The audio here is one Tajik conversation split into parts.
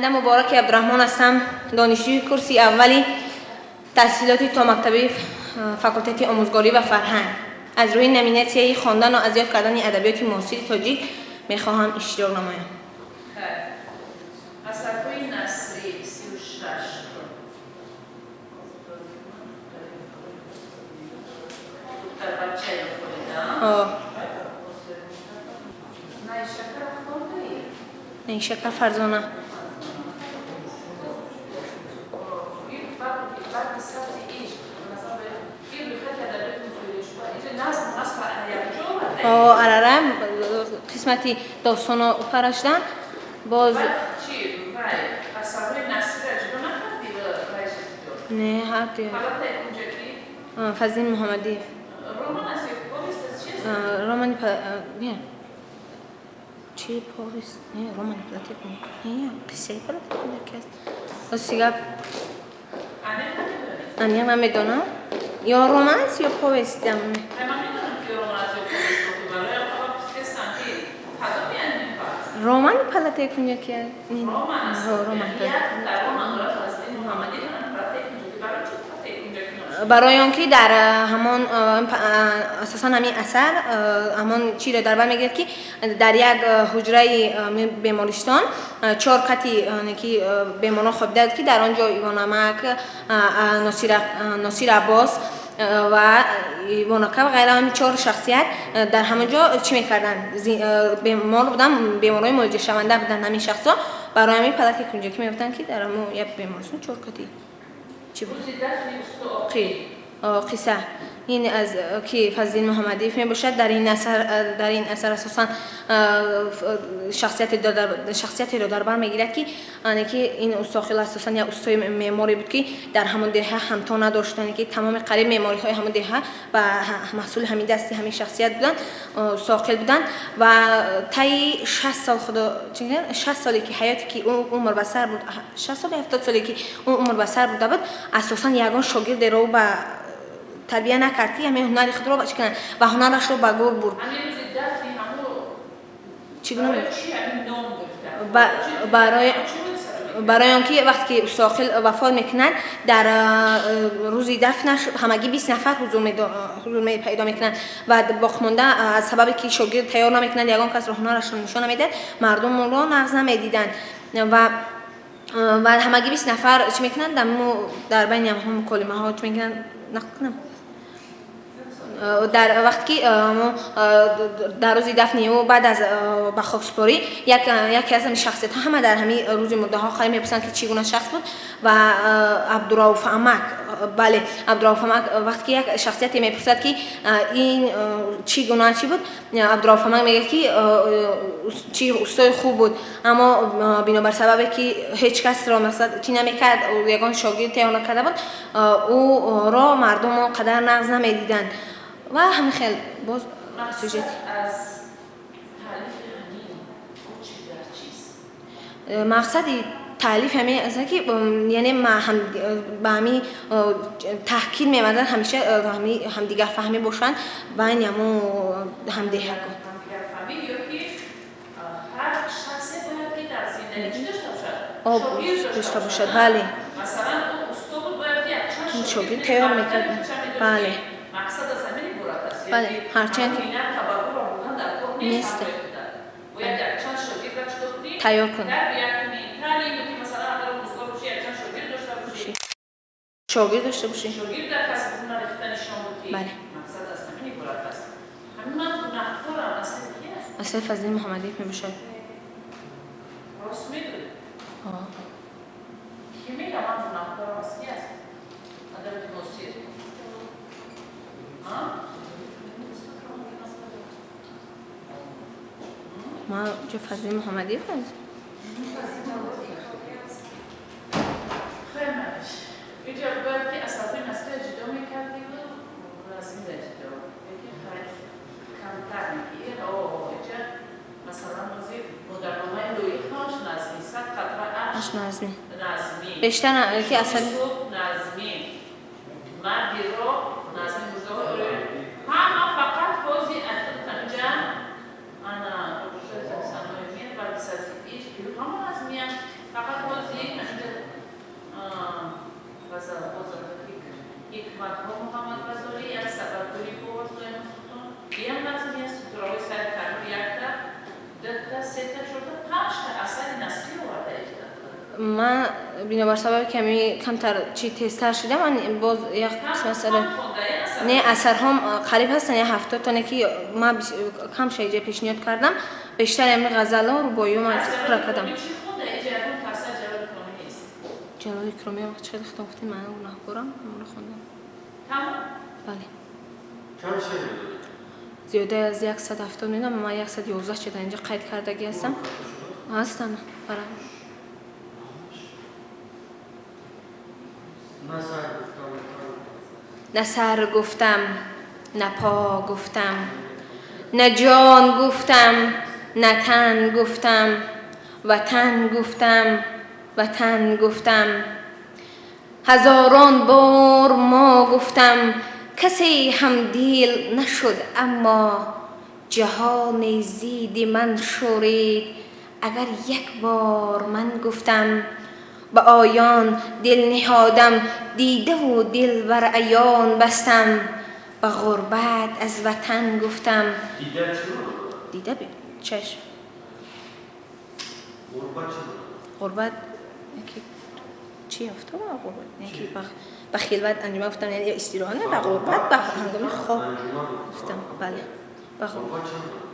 Мубораки Абдураҳмон ҳастам, донишҷӯи курси аввали таҳсилоти томактабии факултети омӯзгорӣ ва фарҳанг. Аз рӯи номинатсияи хондану аз ёд кардани адабиёти муосири тоҷик мехоҳам иштирок намоям. Асарҳои насрӣ 36. Духтарбачаеро хонидам. Найшакар хондаӣ? Найшакар Фарзона. Барги сабзи ишқ, ин рӯйхати адабиёти мутолиашуда, инҷа назму наср якҷо овардаӣ? Арара қисмати достоно параштан боз. Чи вай, асарҳои насриро ҷудо накардӣ вайша ҷудо? Не, ҳарду. Палатаи кунҷакӣ? Фазлиддин Муҳаммадиев. Роман аст ё повесть аст, чи аст? Романи, не, чи повесть, не, романи палатаи, не, қиссаи палатаи кунҷакӣ аст, рости гап. Аниқ намедонӣ? Аниқ намедонам, ё роман аст, ё повесть. Ман медонам, ки роман аст ё повесть, барои пурсидастам, ки кадоми ин пас? Романи палатаи кунҷакӣ аст. Роман аст. Роман. Як дар роман дорад Фазлиддин Муҳаммадиев, палатаи кунҷакӣ. Барои чи палатаи кунҷакӣ ном шуд? Барои он ки дар ҳамон асосан ҳамин асар ҳамон чиро дар бар мегирад, ки дар як ҳуҷраи бемористон чор кати ки беморон хобида ки дар он ҷо Ивонамак, Носир Аббос ва Ивонака ва ғайра, ҳамин чор шахсият дар ҳамон ҷо чӣ мекарданд, бемор буданд, беморҳои муолиҷашаванда буданд ҳамин шахсҳо. Барои ҳамин палатаи кунҷакӣ мегуфтанд, ки дар ҳамон як бемористон чор кати чӣ буд. Рӯзи дафни усто Оқил. Қисса ин аз ки Фазлиддин Муҳаммадиев мебошад. Дар ин асар асосан шахсиятеро дар бар мегирад, ки ки ин усто Оқил асосан як устои меъморе буд, ки дар ҳамон деҳа ҳамто надошт, ки тамоми қариб меъмориҳои ҳамон деҳа ба маҳсули ҳамин дасти ҳамин шахсият буданд, усто Оқил буданд. Ва таи 60 сол, худо, 60 соле ки ҳаёте ки ӯ умр ба сар буд, 60 соли, 70 соле ки ӯ умр ба сар бурда буд, асосан ягон шогирдеро ба тарбия накард, ки ҳамин ҳунари худро чӣ кунад ва ҳунарашро ба гур бурд. Чӣ гуна Барои он ки вақте ки усто Оқил вафот мекунад, дар рӯзи дафнаш ҳамагӣ 20 нафар ҳузур пайдо мекунанд ва боқимонда аз сабабе ки шогирд тайёр намекунад, ягон касро ҳунарашро нишон намедиҳад, мардум онро нағз намедиданд ва ҳамагӣ 20 нафар чӣ мекунанд, дар байни ҳамҳо муколимаҳо чӣ мекунанд, нақл кунам. Дар вақте ки дар рӯзи дафни ӯ, баъд аз ба хоксупорӣ, яке аз ҳамин шахсиятҳо, ҳама дар ҳамин рӯзи мурдаҳо хайр мепурсанд, ки чӣ гуна шахс буд. Ва Абдурауф амак, бале, Абдурауф амак, вақте ки як шахсияте мепурсад, ки ин чӣ гуна чӣ буд, Абдурауф амак мегӯяд, ки чӣ устои хуб буд, аммо бинобар сабабе ки ҳеҷ касро масалан чӣ намекард, ягон шогирд тайёр накарда буд, ӯро мардум он қадар нағз намедиданд. Ва ҳамин хел боз сюжет. Аз таълифи ҳамин чӣ дар чист? Мақсади таълиф ҳамин аст, ки яъне ба ҳамин таъкид меварзад, ҳамеша ҳамдигарфаҳмӣ бошанд байни ҳамун ҳамдеҳако. Ҳамдигарфаҳмӣ ё ки ҳар шахсе бояд ки дар зиндагӣ чӣ дошта бошад? Об дошта бошад, бале. Масалан, ӯ усто буд, бояд ки якчанд шогирд тайёр мекард, бале. Мақсад аз ҳамин иборат аст. Бале, ҳарчанд табарруро бурдан дар кор нест. Бояд якчанд шогирдра чӣ кунӣ? Тайёр кунӣ. Тарбия кунӣ, таълим ки, масалан, агар омӯзгор бошӣ, якчанд шогирд дошта бошӣ. Шогирд дошта бошӣ. Шогирд дар касби ҳунари худа нишон будӣ. Бале. Мақсад аз ҳамин иборат аст. Ҳамин ман гунаҳкорам асари ки аст? Асари Фазлиддин Муҳаммадиев мебошад. Рост мегӯӣ? Ки мега ман гунаҳкорам аз ки аст? Адабиёти муосир. Ма ҷо Фазлиддин Муҳаммадиев аст. Хеле инҷа бояд ки асарҳои насрия ҷудо мекардиву размира ҷудо, лекин хайр, камтар меги. Инҷа масалан ози модарномаи Лоиқ ҳамаш назмӣ, сад қатра ашк назмӣ. Назмӣ. Бештар ки асар назмӣ, марди роҳ назмӣ, муждаҳои ҳама, фақат ҳози инҷа ана ишқ ҳама назмиянд, фақат. Ҳикматҳо Муҳаммад Ғазолӣ, як Сабабгули Бобо Сулаймон Султон, ям назмия сутураҳои сари танур якта, дута, сета, чорта, панҷта асари насрӣ оварда иҷода. Ман бинобар сабаби ками камтар чи тезтар шудам, ман боз як қисм асар не, асарҳом қариб ҳастанд, я 70 тоне ки ман кам шайҷа пешниҳод кардам, бештар ами ғазало рубоиё ман пура кардам. Ҷалоли Икромӣ вақт хеле хитоб гуфтем, ман гунаҳкорам, ҳамонро хондам. Бале. Чанд шеър медонед? Зиёда аз 170 медонам, ман 111 чӣ дар инҷа қайд кардагӣ ҳастам. Ҳастанд, бара. На сар гуфтам, на сар гуфтам, на по гуфтам, на ҷон гуфтам, на тан гуфтам, ватан гуфтам, ватан гуфтам. Ҳазорон бор мо гуфтам, касе ҳамдил нашуд, аммо ҷаҳони зиди ман шӯрид. Агар як бор ман гуфтам, ба оён дил ниҳодам, дидаву дил бар аён бастам, ба ғурбат аз ватан гуфтам. Дида чӣ маъно дорад? Дида чашм. Ғурбат чӣ маъно дорад? Ғурбат яке чӣ ёфтам? Ғурбат яке ба хилват анҷуман гуфтам, яъне истироҳат не, ба ғурбат ба ҳангоми хоб гуфтам. Бале. Ба ғурбат чӣ маъно дорад?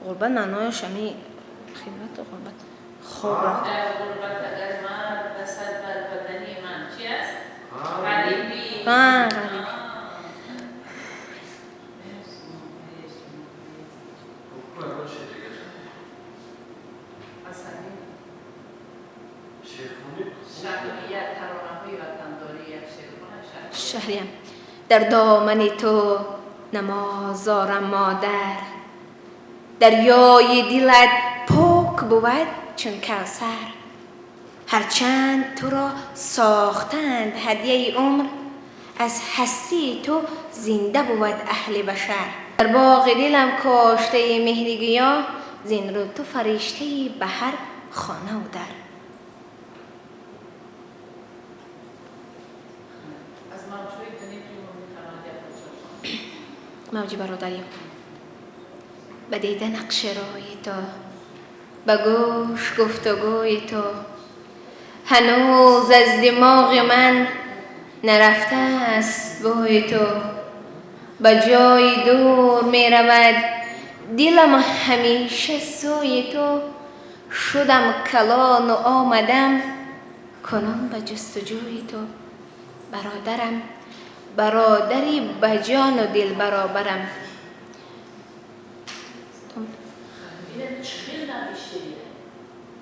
Ғурбат маънояш ҳами хилват, ғурбат хоб рафт. Ғурбат агар мард расад бар бадани ман чӣ аст? Ғарибӣ. Ғарибӣ. Шаҳриям. Дар домани ту намозорам модар, дарёи дилат пок бувад чун кавсар. Ҳарчанд туро сохтанд ҳадияи умр, аз ҳастии ту зинда бувад аҳли башар. Дар боғи дилам коштаи меҳри гӯё, зин рӯ ту фариштаи ба ҳар хонаву дар. Мавҷи бародарӣ. Ба дида нақши рӯи ту, ба гӯш гуфтугӯи ту, ҳанӯз аз димоғи ман нарафтааст бӯи ту. Ба ҷои дур меравад дилам ҳамеша сӯи ту. Шудам калону омадам кунун ба ҷустуҷӯи ту. Бародарам, бародари ба ҷону дил баробарам.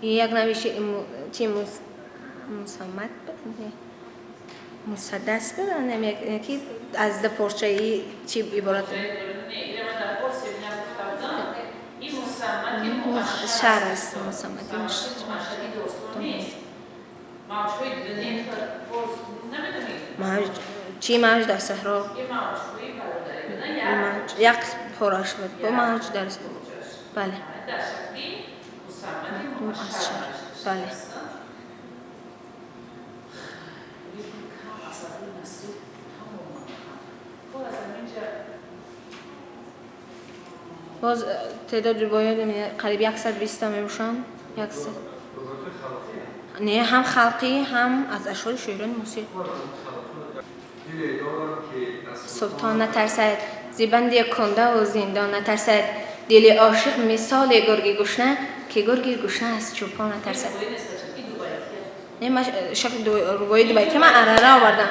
Як навиши чи мусаммад мусаддас буд, яки аз ду порчаи чи иборат шаҳр аст. Мусаммади чи мавҷ дар саҳро, як пораш буд бо мавҷ дар, бале, бале. Боз теъдод рибоят қариб 120 мебошанд. Не, ҳам халқӣ, ҳам аз ашъори шоирони мусиқӣ. Султон натарсад зи банди кундаву зиндон натарсад, дили ошиқ мисоли гурги гушна, ки гурги гушна аз чӯпон натарсад. Не, ман шакли рубоии дубайтӣ ман арара овардам.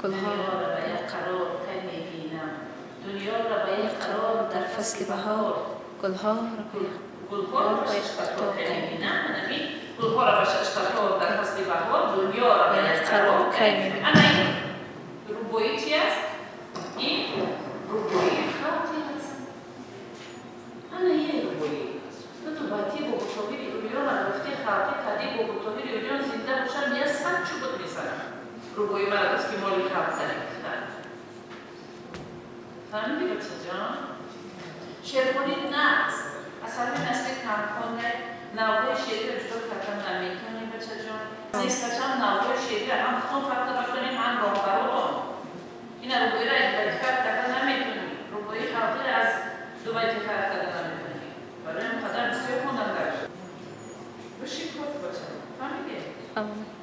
Гулҳо Дунёро ба як қарор кай мебинам, дунёро ба як қарор дар фасли баҳор. Гулҳоро ба як Гулҳоро ба шаш қатор кай мебинам, ҳамин гулҳоро ба шаш қатор дар фасли баҳор, дунёро ба як қарор кай мебинам. Ана ин рубоӣ чи аст? Ин рубоии халқӣ аст. Ана ин рубоӣ. Ту байтии Боботоҳири Урёнро гуфти халқӣ кардӣ. Боботоҳири Урён зинда бошад, я сад чӯбут мезанам. Рубоӣ мара гуфт, ки моли халқ зани гуфтан. Фаҳмидӣ, бачаҷон? Шеърхонӣ нағз, асарҳои насри камхонда, навъҳои шеъриро ҷудо кардан наметавонӣ, бачаҷон. Нестачам навъҳои шеъриро ҳам худтон фарқ бикунем, ҳам роҳбаротон. Ина рубоиро аз байти фарқ кардан наметавонӣ, рубоии халқиро аз ду байти фарқ кардан наметавонӣ. Барои ин қадар бисёр хондан дар бишикоф, бача. Фаҳмидӣ? Фаҳмидам.